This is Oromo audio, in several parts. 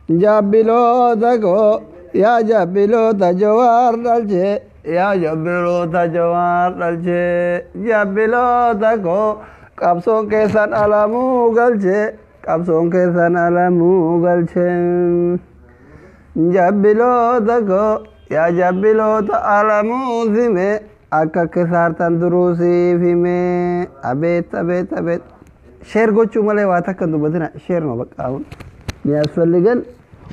Jabbiloota koo yaa jabbiloota Jawaar dhalchee, yaa jabbiloota Jawaar dhalchee, jabbiloota koo qabsoon keessan alamuu galchee, qabsoon keessan alamuu galchee. Jabbiloota koo yaa jabbiloota alamuu sime, akka kisaartan duruu siif hime. Abeet abeet abeet. Share gochuu malee waa takka hin dubbatina. Share ነው በቃ። አሁን የሚያስፈልገን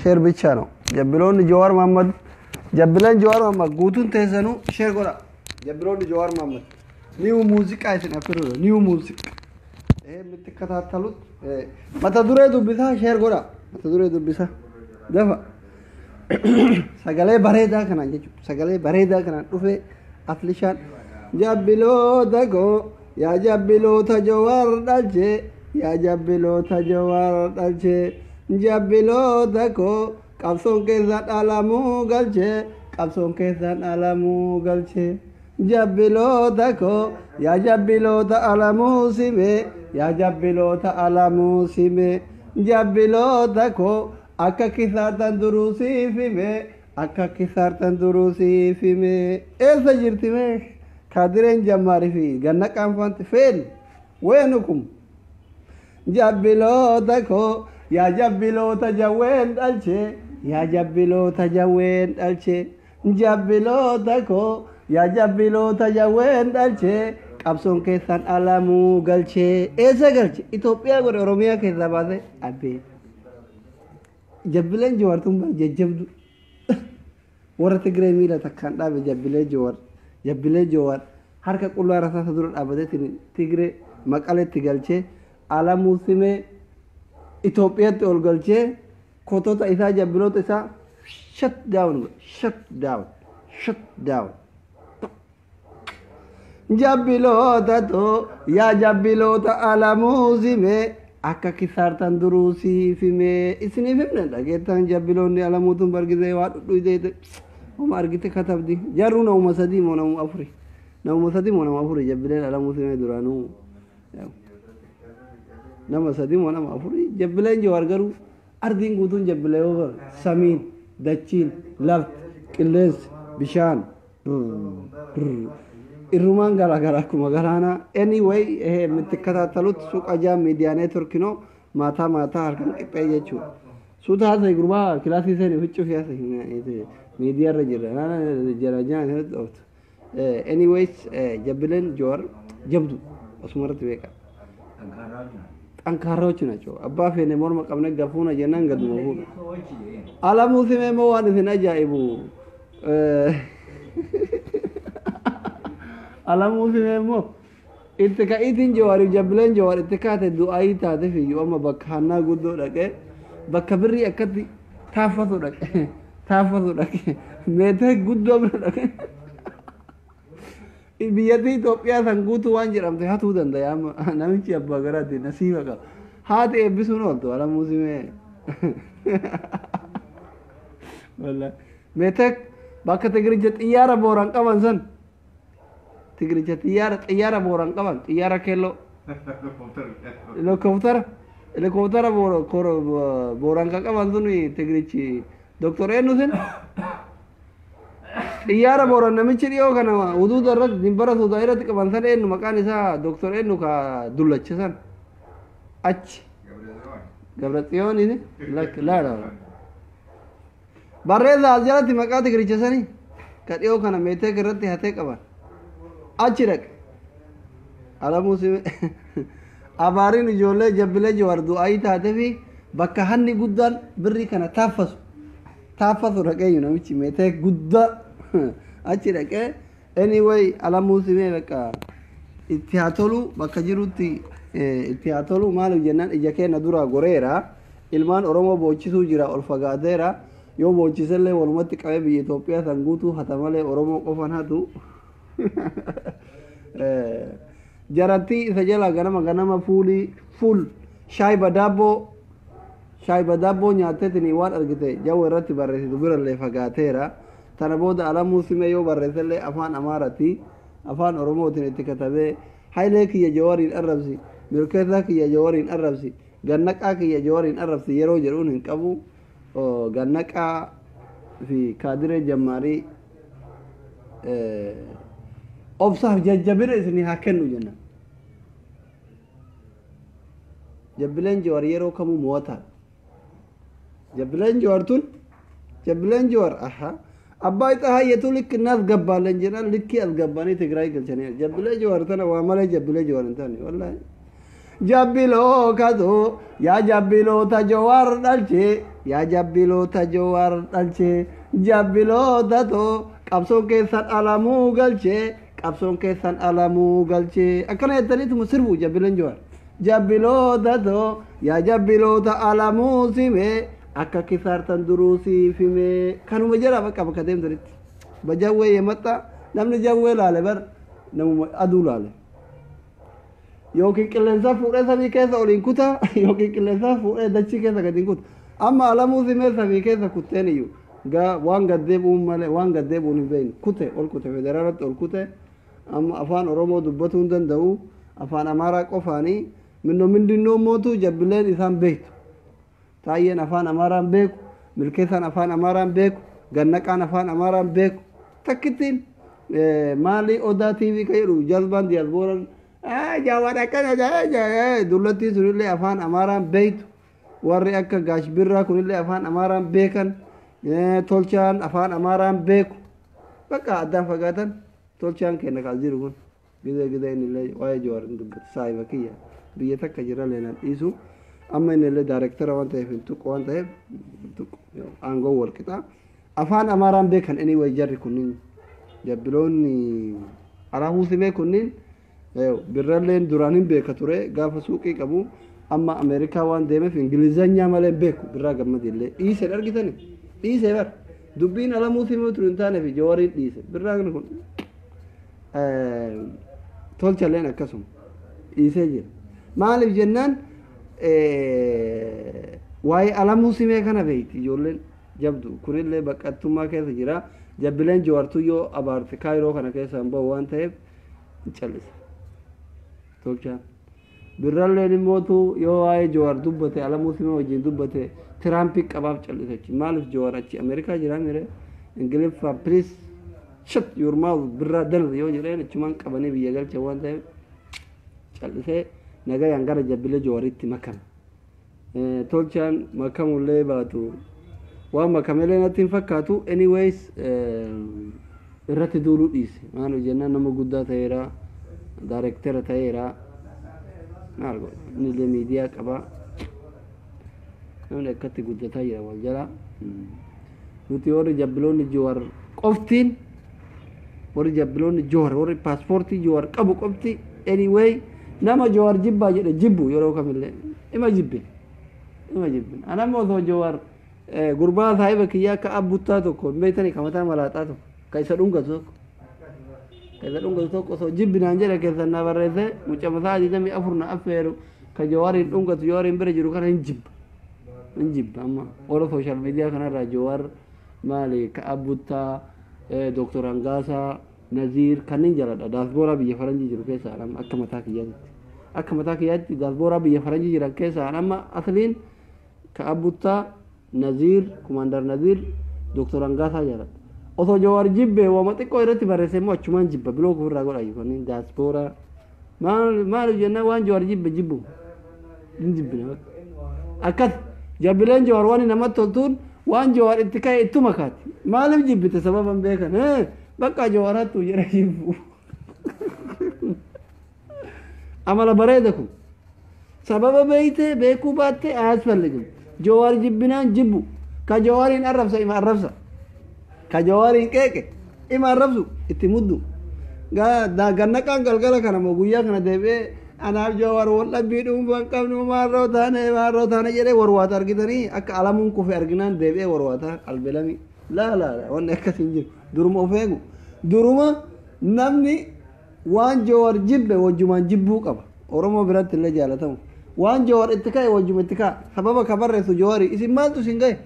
share ብቻ ነው። Jabbiloonni Jawaar Mohammad, jabbileen Jawaar Mohammad guutuun teessanuu share godha. Jabbiloonni Jawaar Mohammad new muuziqaa isin affeerudha. New music ይሄ የምትከታተሉት mata duree dubbisaa, share godha. Mata duree dubbisaa dafa. Sagalee bareedaa kanaan jechuudha. Sagalee bareedaa kanaan dhufee atlishaan jabbiloota koo yaa jabbiloota Jawaar dhalchee, yaa jabbiloota Jawaar dhalchee, jabbiloota koo qabsoon keessan dhalamuu galchee, qabsoon keessan dhalamuu galchee. Jabbiloota koo yaa jabbiloota alamuu simee, yaa jabbiloota alamuu simee, jabbiloota koo akka kisaartan duruu siif hime, akka kisaartan duruu siif hime. Eessa jirti mee kaadireen jammaarii fi ganna qaanfanti feen weenukum? Jabbiloota koo yaa jabbiloota jawween dhalchee, yaa jabbiloota jawween dhalchee, jabbiloota koo yaa jabbiloota jawween dhalchee, qabsoon keessan alamuu galchee. Eessa galche? Itoophiyaa godhe, Oromiyaa keessaa baase. Abbee, jabbileen Jawaartuun bara jajjabdu warra Tigree miila takkaan dhaabe. Jabbilee Jawaar, jabbilee Jawaar harka qullaa rasaasa dura dhaabbateetiin Tigree Maqaletti galchee, alamuu simee Itoophiyaatti ol galchee, kotota isaa, jabbiloota isaa shut down, shut down, shut down. Jabbiloota too yaa jabbiloota alamuu simee, akka kisaartan duruu siif himee. Isiniif himne dhageettan. Jabbiloonni alamuutuun bargisee waa dhudhuydeete uma argite katabdi. Jarruu namuma sadii moo namuma afuri? Namuma sadii moo nama afuri? Jabbileen alamuu simee duraanuu nama sadii moo nama afuri? Jabbileen Jawaar garuu ardiin guutuun jabbilee yoo samiin, dachiin, lafti, qilleensi, bishaan irrumaan garaagara akkuma galaanaa. Anyway, ይሄ የምትከታተሉት ሱቅ አጃ ሚዲያ ኔትወርክ ነው። ማታ ማታ halkan qixxee jechuudha. Suuta haasa'e gurbaa, kilaasii seeni huccuu fi haasa'e, miidiyaa irra jirra jara jaan irratti ooftu. Anyways, jabbileen Jawaar jabdu osuma irratti beeka. ጠንካራዎች ናቸው። Abbaa feene morma qabne gafuuna jennaan gaduma fuudha. Alamuu simee immoo waan isin ajaa'ibu, Alamuu simee immoo itti ka'iitiin Jawaariif jabbileen Jawaar itti kaate du'aayii taate fiyyuu amma bakka hannaa guddoo dhaqee, bakka birrii akkatti taaffatu dhaqe, taaffatu dhaqe, meetee guddoo bira dhaqe. Biyyattii Itoophiyaa san guutuu waan jedhamte hatuu danda'a amma namichi abbaa garaatti nasiiba qaba. Haati eebbisuun ooltu Alamuu simee. Meetek bakka Tigiricha xiyyaara booraan qaban san, Tigiricha xiyyaara, xiyyaara booraan qaban, xiyyaara keelloo, helikooftara, helikooftara booraan kan qaban sun, Tigirichi doktor eenyu sin xiyyaara booraan namichi dhiyoo kana huduuda irratti dimbara suudaa irratti qaban san eenyu maqaan isaa? Doktor eenyu ka dullacha san achi Gabratsiyoon laa barreessa as jalatti maqaa Tigiricha sanii ka dhiyoo kana meeteek irratti hatee qaban achi dhaqe Alamuu sime. Abaariin ijoollee jabbilee Jawaar du'aayii taatee fi bakka hanni guddaan birrii kana taaffasu, taaffasu dhaqee namichi meetee guddaa achi dhaqee. Anyway, Alamuu simee bakka itti haa tolu, bakka jirutti itti haa tolu. Maaliif jennaan ija keenya dura goreera, ilmaan Oromoo boochisuu jira, ol fagaateera. Yoo boochisellee walumatti qabee biyya Itoophiyaa san guutuu hata malee Oromoo qofan hatu. Jarattii isa jala ganama ganama fuulii fuul shaay badaabboo, shaay badaabboo nyaatteetini waan argite jawwa irratti barreessitu birallee fagaateera. Tana booda Alamuu simee yoo barreessellee afaan Amaarati, afaan Oromootiin itti katabee, hayilee kiyya Jawaariin arrabsi, milkeessaa kiyya Jawaariin arrabsi. Gannaqaa kiyya Jawaariin arrabsi yeroo jedhuun hin qabu. Gannaqaa fi kaadiree jammaarii obsaaf jajjabina isinii haa kennu jenna. Jabbileen Jawaar yeroo kamuu mo'ataa. Jabbileen Jawaar tun, jabbileen Jawaar, aha, Abbaay Xahaayyatu likki እናስገባለን jedhan, likkii as gabbanii Tigraay galchanii. Jabbilee Jawaar tana waa malee jabbilee Jawaar hin taane wallaahi. Jabbiloo kato yaa jabbiloota Jawaar dhalche, yaa jabbiloota Jawaar dhalche, jabbiloota too qabsoon keessan alamuu galche, qabsoon keessan alamuu galche, akkana jettaniituma sirbu jabbileen Jawaar. Jabbiloota too yaa jabbiloota alamuu sime, akka kisaartan duruu siif hime, kanuma jala bakka bakka deemtanitti. Bajawwee yemaxxa namni jawwee laale bar namuma aduu laale. Yookiin qilleensa fuudhee samii keessa oliin kuta, yookiin qilleensa fuudhee dachii keessa gadi hin kuta. Amma alamuu simee samii keessa kutteen iyyuu gaa waan gaddeebi'uun malee waan gaddeebi'uun hin beeknu, kute ol kute, federaalatti ol kute. Amma afaan Oromoo dubbatuu hin danda'u, afaan Amaaraa qofaanii minnoo mindinnoo mootu jabbileen isaan beektu. Taayyeen afaan Amaaraan beeku, Milkeessaan afaan Amaaraan beeku, Gannaqaan afaan Amaaraan beeku. Takkittiin maali Odaa TV ka jedhu jazbaan diyaasbooran Jawaar akkana dullattiin sunillee afaan Amaaraan beektu. Warri akka Gaash Birraa kunillee afaan Amaaraan beekan. Tolchaan afaan Amaaraan beeku. Bakka addaan fagaatan tolchaan kenna kaas jiru kun. Gizee gizee inni illee waa'ee Jawaar hin dubbatu, saahiba kiyya biyya takka jira leenaan dhiisu. Amma inni illee daarektara waan ta'eef hin tuqu, waan ta'eef hin tuqu, aangoo wal qixaa. Afaan Amaaraan beekan. Anyway, jarri kunniin jabbiloonni Alamuu Simee kunniin, Birralleen duraan hin beeka ture gaafa suuqii qabu. Amma Ameerikaa waan deemeef Ingilizanyaa malee hin beeku. Birraa Gammadi illee dhiiseen argitani, dhiisee bar dubbiin Alamuu Simee tun hin taaneef Jawaariin dhiise Birraan kun. Tolchalleen akkasuma dhiisee jira. Maaliif jennaan, waa'ee Alamuu Simee kana beekti ijoolleen jabdu kunillee baqattummaa keessa jira. Jabbileen Jawaartuu yoo abaarte Kaayiroo kana keessa hin bahu waan ta'eef hin callisa. Tolchaan. Birralleen immootu yoo waa'ee Jawaar dubbate, Alamuu Simee wajjin dubbate, Tiraampii qabaaf callisa achi. Maaliif, Jawaar achi Ameerikaa jira mire, Ingiliffaa "Please shut your mouth, Birraa dalga" yoo jedheen achumaan qabanii biyya galchan waan ta'eef callisee nagayaan gara jabbilee Jawaaritti makame. Tolchaan makamullee baatu waan makamelee natti hin fakkaatu. Anyways, irratti duuluu dhiise. Maaliif jennaan, nama guddaa ta'eera, daarektera ta'eera, maal godha, inni illee miidiyaa qaba. Namni akkatti guddataa jira wal jala. Nuti warri jabbiloonni Jawaar qoftiin, warri jabbiloonni Jawaar, warri paaspoortii Jawaar qabu qofti, anyway, nama Jawaar jibbaa jedhe jibbu yeroo kamillee ima jibbe, ima jibbe. Anammoo osoo Jawaar gurbaa saahiba kiyyaa akka abbuttaa tokko hin beektanii, ka mataa malaaxaa tokko, ka isa dhungatu tokko, ka isa dhungatu tokko osoo jibbinaan jedhe keessan na barreesse, mucaa masaa 24 na affeeru, ka Jawaariin dhungatu, Jawaariin bira jiru kana hin jibba, hin jibba. Amma warra social media kanarraa Jawaar maali, ka abbuttaa, Dooktor Hangaasaa, Naziir kanneen jaladha. Daasbooraa biyya faranjii jiru keessaa amma akka mataa kiyyaatti, akka mataa kiyyaatti daasbooraa biyya faranjii jiran keessaa amma asliin ka abbuttaa, Naziir, Kumaandar Naziir, Dooktor Hangaasaa jaaladha. Osoo Jawaar jibbee waama xiqqoo irratti barreesse immoo achumaan jibba, block ofirraa godha. Kanneen daasbooraa maal maaliif jennaan, waan Jawaar jibbe jibbu hin jibbine. Akkas jabbileen Jawaar waan namatti toltuun, waan Jawaar itti ka'e ittuma kaati. Maaliif jibbite sababa hin beekan, bakka Jawaaraattu jedhe jibbu. Amala bareeda kun, sababa beeyte beekuu baatte አያስፈልግም. Jawaar jibbinaan jibbu. Ka Jawaariin arrabsa ima arrabsa, ka Jawaariin qeeqe ima arrabsu, itti muddu. Gannaqaan galgala kana moo guyyaa kana deebi'ee "Anaaf Jawaar wal dhabbii dhuunfaa hin qabnu, maarroo taane, maarroo taane" jedhee warwaata argitanii, akka Alamuun kufe arginaan deebi'ee warwaata qalbeelami. Laa laa laa, wanni akkas hin jiru. Duruma of eegu. Duruma namni waan Jawaar jibbe wajjumaan jibbuu qaba. Oromoo biratti illee jaalatamu. Waan Jawaar itti ka'e wajjuma itti ka'a. Sababa ka barreessu Jawaari, isin maaltu isin ga'e?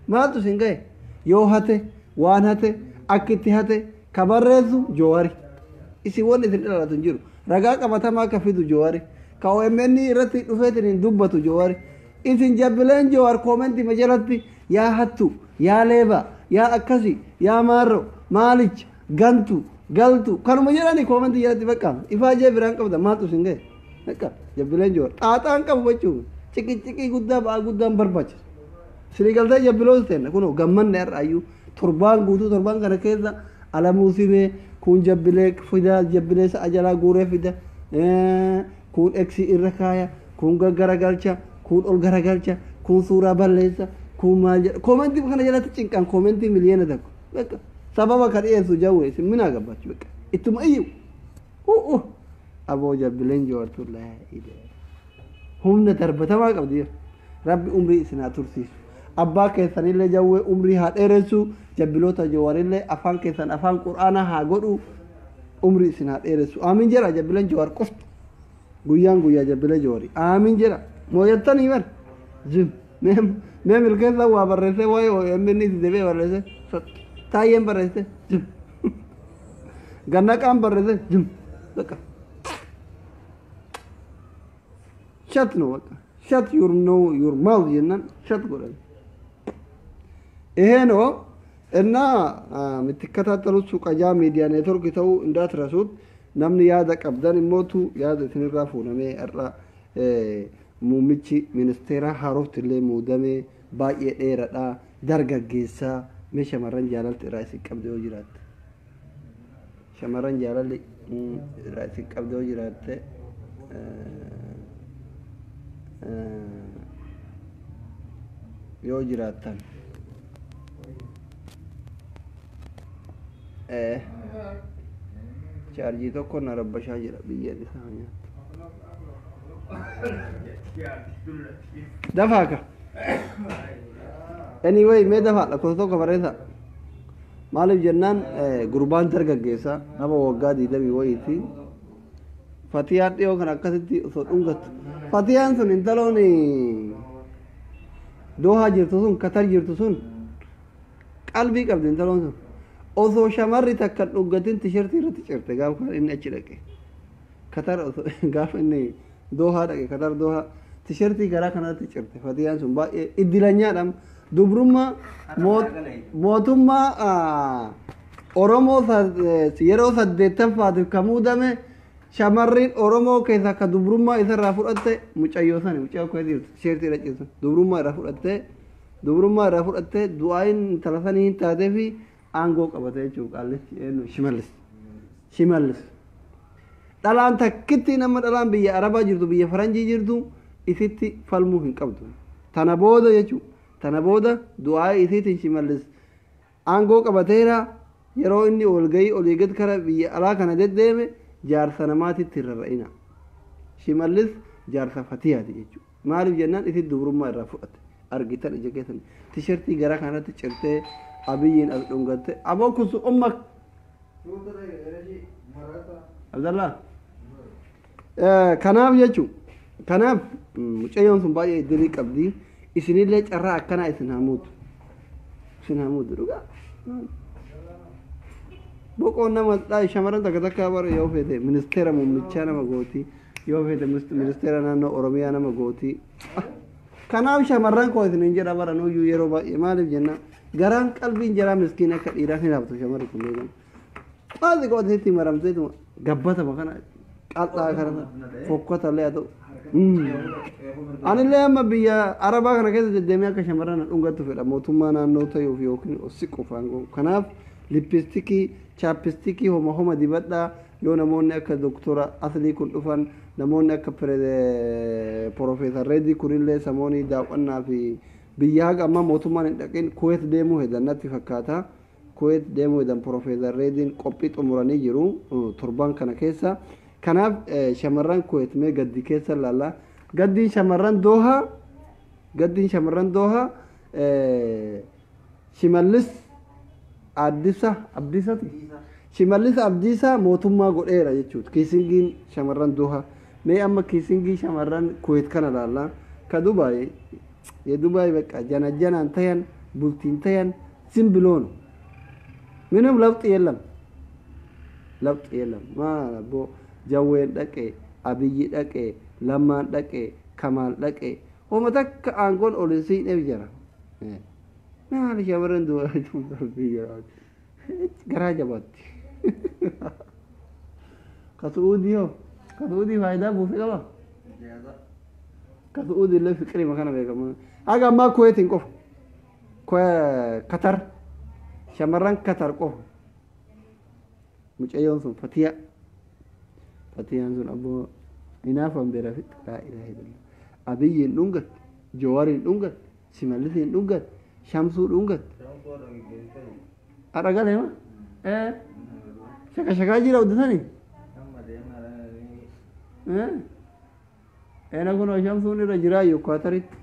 Maaltu isin ga'e? Yoo hate, waan hate, akka itti hate ka barreessu Jawaari. Isin wanni isin ilaalatu hin jiru. Ragaa qabatamaa akka fidu Jawaari. Ka OMN irratti dhufeetiin hin dubbatu Jawaar. Isin jabbileen Jawaar koomentii majalatti yaa hattu, yaa leeba, yaa akkasi, yaa maarro, maalicha, gantu, galtu kanuma jedhani koomentii jalatti bakka ifaajee biraan qabda maaltu isin gahe bakka jabbileen Jawaar xaaxaan qabu jechuun ciqiciqii guddaa ba'aa guddaan barbaachisa. Isinii galtee jabbiloota teenna kunoo gammanne har'aayyuu torbaan guutuu torbaan kana keessa Alamuu Simee kun jabbilee fida jabbilee sa'a jalaa guuree fida kun eksi irra kaaya kun gaggaragalcha kun ol garagalcha kun suuraa balleessa kun maal jedha koomentii kana jalatti cinqan koomentii 1,000,000 bakka sababa ka dhiyeessu jawwee isin minaa gabbaachu bakka ittuma iyyu u'u aboo jabbileen Jawaartuu laa ilaaha humna darbatamaa qabdi rabbi umrii isin haa tursiisu abbaa keessanillee jawwee umrii haa dheeressu jabbiloota Jawaarillee afaan keessan afaan qur'aanaa haa godhu umrii isin haa dheeressu aamin jedha jabbileen Jawaar qofti guyyaan guyyaa jabbilee Jawaari aamin jedha mooyattanii bar zim mee milkeessa waa barreessee waa'ee OMN itti deebi'ee barreesse taayyeen barreesse zim gannaqaan barreesse zim bakka shut no bakka shut your no your mouth jennaan shut godhan ይሄ ነው እና የምትከታተሉት ሱቀጃ ሚዲያ ኔትወርክ ተው እንዳትረሱት። namni yaada qabdan immootu yaada isinirraa fuunamee har'a muummichi ministeera haarofti illee muudamee baay'ee dheeradha dargaggeessaa mee shamarran jaalalti irraa isin qabde yoo jiraatte shamarran jaalalli irraa isin qabde yoo jiraatte yoo jiraattan chaarjii tokko na rabbashaa jira biyyeen isaa nyaattu. Dafaa ka. Anyway mee dafaa lakkoofsa tokko barreessa. Maaliif jennaan gurbaan dargaggeessa nama waggaa 20 wayiiti. Fatiyaan dhiyoo kan akkasitti osoo dhungattu. Fatiyaan sun intaloon Dohaa jirtu sun Katar jirtu sun qalbii qabdi intaloon sun. Osoo shamarri takka dhuggatin tishertii irratti cirte gaafa inni achi dhaqe. Katar osoo gaafa inni Dohaa dhaqe Katar Dohaa tishertii garaa kanatti cirte Fatiyaan sun baay'ee iddilanyaadha. Dubrummaa mootummaa Oromoo yeroo 8ffaatiif kan muudame shamarriin Oromoo keessaa akka dubrummaa isarraa fudhatte mucayyoo sani mucayyoo keessa jirtu tishertii irra cirte dubrummaa irraa fudhatte dubrummaa irraa fudhatte du'aayin intala sanii hin taatee fi aangoo qabate jechuudha qaallichi eenyu Shimallis. Shimallis. Dhalaan takkitti nama dhalaan biyya Arabaa jirtu biyya Faranjii jirtu isitti falmuu hin qabdu. Tana booda jechuudha. Tana booda du'aa isiitiin Shimallis aangoo qabateera yeroo inni ol gahii olii gad kara biyya alaa kana deddeeme jaarsa namaatitti rarra'ina. Shimallis jaarsa Fatiyaati jechuudha. Maaliif jennaan isitti dubrummaa irraa fudhate. Argitan ija keessan tishertii gara kanatti cirtee abiyyiin as dhungatte aboo kun sun umma Abdallah kanaaf jechuun kanaaf mucayyoon sun baay'ee idilii qabdi isinillee carraa akkanaa isin hamuutu isin hamuutu dhugaa boqoon nama shamarran takka takka bara yoo feete ministeera muummichaa nama gooti yoo feete ministeera naannoo Oromiyaa nama gooti. Kanaaf shamarran koo isin hin jedha bara nuyyuu yeroo baay'ee maaliif jenna garaan qalbiin jaraa miskiin akka dhiiraa hin haftu shamarri kun beekamu. Maali qotiitti maramteetuma gabbatama kana qal'aa kana fokkota illee haa ta'u. Anillee amma biyya Arabaa kana keessa deddeemee akka shamarran dhungattu fedha mootummaa naannoo ta'uuf yookiin siquuf aangoo. Kanaaf lippistikii chaappistikii homa homa dibadhaa yoo namoonni akka doktora Aslii kun dhufan namoonni akka Profeesar Reedii kunillee samoonii daawwannaa fi biyya haga ammaa mootummaan hin dhaqin Kuweet deemuu hedan natti fakkaata. Kuweet deemuu hedan Profeesar Reediin qophii xumuranii jiru torban kana keessa. Kanaaf shamarran Kuweet mee gaddi keessa laalla. Gaddiin shamarran Doohaa gaddiin shamarran Doohaa Shimallis Addisa Abdiisati. Shimallis Abdiisaa mootummaa godheera jechuudha. Kiisingiin shamarran Doohaa. Mee amma kiisingii shamarran Kuweet kana laalla. Ka Dubaay የዱባይ በቃ ጀነጀናን ተያን ቡልቲን ተያን ዝም ብሎ ነው። ምንም ለውጥ የለም፣ ለውጥ የለም። ማቦ ጀዌን dhaqe abiyyi dhaqe Lammaan dhaqee, Kamaal dhaqee, homa takka aangoon ol hin siineef jira. Maali shamarran dubaraa garaa jabaatti. Ka Su'uudii hoo? Ka Su'uudii faayidaa buuse qaba? Ka Su'uudii illee fiqirima kana beekama. Haga ammaa Kuweetiin qofa. Katar. Shamarran Katar qofa. Mucayyoon sun Fatiyaa. Fatiyaan sun abboo hinaafan beera fixxe. Laa ilaaha illallah. Abiyyiin dhungatte, Jawaariin dhungatte, Shimallisiin dhungatte, Shamsuu dhungatte. Har'a galee ma? Ee. Shaka shakaa jira hojjetanii? Ee. Eena kunoo Shamsuun irra jiraa Yukaataritti.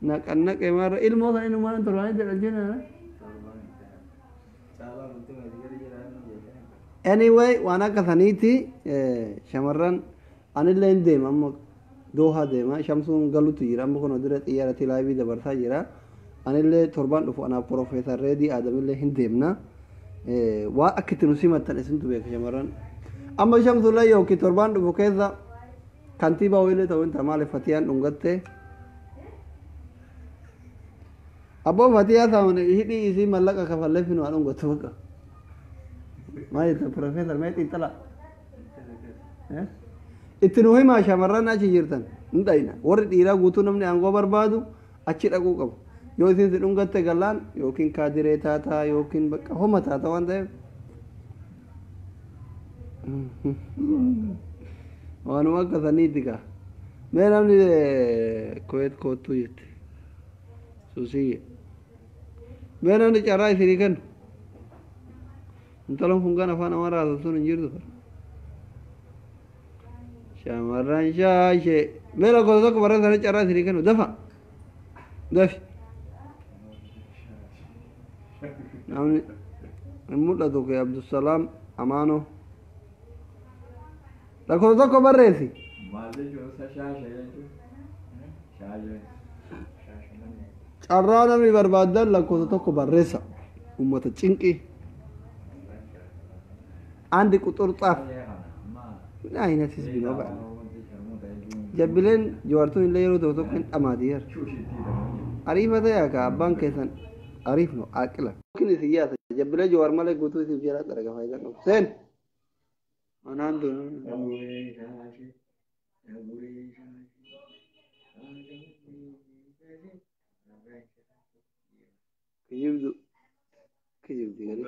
Naqannaqee maarra ilmoo sana inumaan torbaanitti dhalchina. Anyway, waan akka saniiti shamarran anillee hin deema, amma Doohaa deema. Shamsuun galutu jira, amma kun dira xiyyaarratti live dabarsaa jira. Anillee torbaan dhufu anaaf Profeesar Reedii Aadamillee hin deemna. Waan akka itti nu simattan isintu beeka shamarran. Amma Shamsuullee yookiin torbaan dhufu keessa kantiibaa wayiillee ta'uu hin ta'a. Maaliif Fatiyaan dhungatte? Abboo Fatiyaa ta'uun hidhii isii mallaqa kafallee fi nu haa dhungatu bakka. Maal jetta Profeesar, mee xiinxalaa? Itti nu himaa, shamarran achi jirtan hin dhayna. Warri dhiiraa guutuu namni aangoo barbaadu achi dhaquu qabu. Yoo isin si dhungatte gallaan yookiin kaadiree taataa yookiin bakka homa taata waan ta'eef. Waanuma akka saniiti kaa. Mee namni Kuweet koottuu jette. Suusiyye. Mee namni carraa isinii kennu. Intalan kun kan afaan Amaaraa haasoftuun hin jirtu. Shamarran shaashee. Mee lakkoofsa tokko barreessanii carraa isinii kennu. Dafa. Dafi. Namni hin mul'atu kee Abdusalaam Amaanoo. Lakkoofsa tokko barreessi. Maal jechuun isa shaashee jechuun? Shaashee. Carraa namni barbaadan lakkoofsa tokko barreessa. Uummata cinqii. አንድ ቁጥር ጻፍ። ምን አይነት ህዝብ ነው? በ Jabbileen jawaartuun illee yeroo tokko tokko hin dhamaati yer. Ariifata yaa ka abbaan keessan ariif no aqila. Yookiin isin yaasa jabbilee jawaar malee guutuu isin jalaa xaraga faayidaa qabu. Seen. Manaan tun. Shaashee. Shaashee. Kijibdu. Kijibdi gadi.